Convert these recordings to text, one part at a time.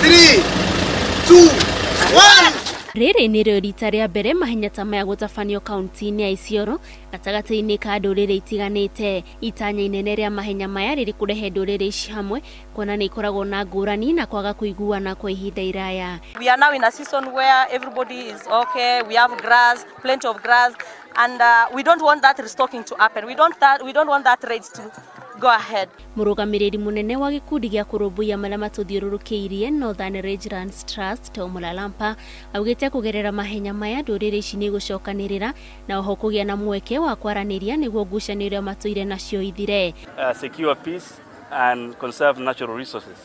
3, 2, 1. Rĩrĩ nĩrĩo rita rĩa mbere mahenya ta maya gũtabanio kaunti-inĩ ya Isiolo gatagatĩ-inĩ ka ndũrĩrĩ itiganĩte. Itanya inene rĩa mahenya maya rĩrĩ kũrehe ndũrĩrĩ ici hamwe kuona nĩ ikoragwo na ngũrani na kwaga kũiguana kwa ihinda iraya. We are now in a season where everybody is okay, we have grass, plenty of grass, and we don't want that restocking to happen. We don't want that rate to go ahead. Mũrũgamĩrĩri mũnene wa gĩkundi gĩa kũrũmbũiya marĩa matũthiũrũrũkĩirie, Northern Rangelands Trust, Tom Lalampa, augĩte kũgerera mahenya maya ndũrĩrĩ ici nĩ igũcokanĩrĩra na oho kũgĩa na mweke wa kwaranĩria nĩguo ngucanio iria matũire nacio ithire. Secure peace and conserve natural resources.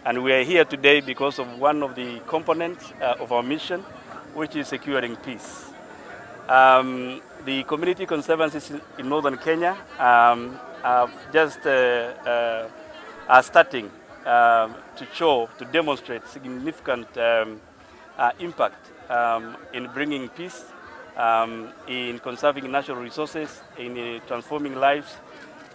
And we are here today because of one of the components of our mission, which is securing peace. The community conservancies in northern Kenya have just are starting to show, to demonstrate significant impact in bringing peace, in conserving natural resources, in transforming lives,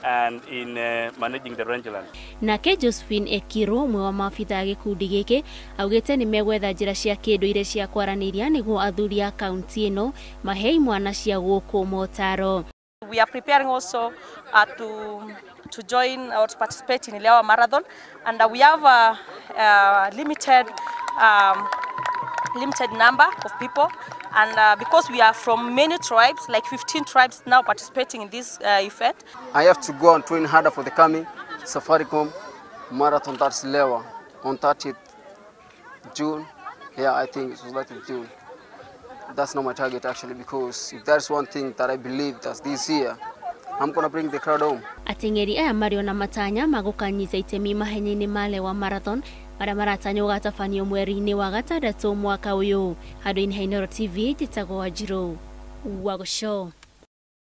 and in managing the rangeland. Nake Josephine Ekiro, ũmwe wa maabitha a gĩkundi gĩkĩ, augĩte nĩ megwetha njĩra cia kĩndũire cia kwaranĩria nĩguo athuri a kaunti ĩno mahe imwana cia gũkũ motaro. We are preparing also to join or to participate in Lewa Marathon, and we have a limited number of people, and because we are from many tribes, like 15 tribes now participating in this event. I have to go and train harder for the coming Safaricom Marathon, that's Lewa, on 30th June. Yeah, I think it was 30th June. That's not my target actually, because if there's one thing that I believe, that this year, I'm gonna bring the crowd home. Ateng'eri aya marĩ ona matanya magũkanyita itemi mahenya-inĩ ma Lewa Marathon marĩa maratanywo gũgatabanio mweri-inĩ wa gatandatũ mwaka ũyũ. Handũ-inĩ ha Inooro TV, njĩtagwo Wanjirũ wa Gũco.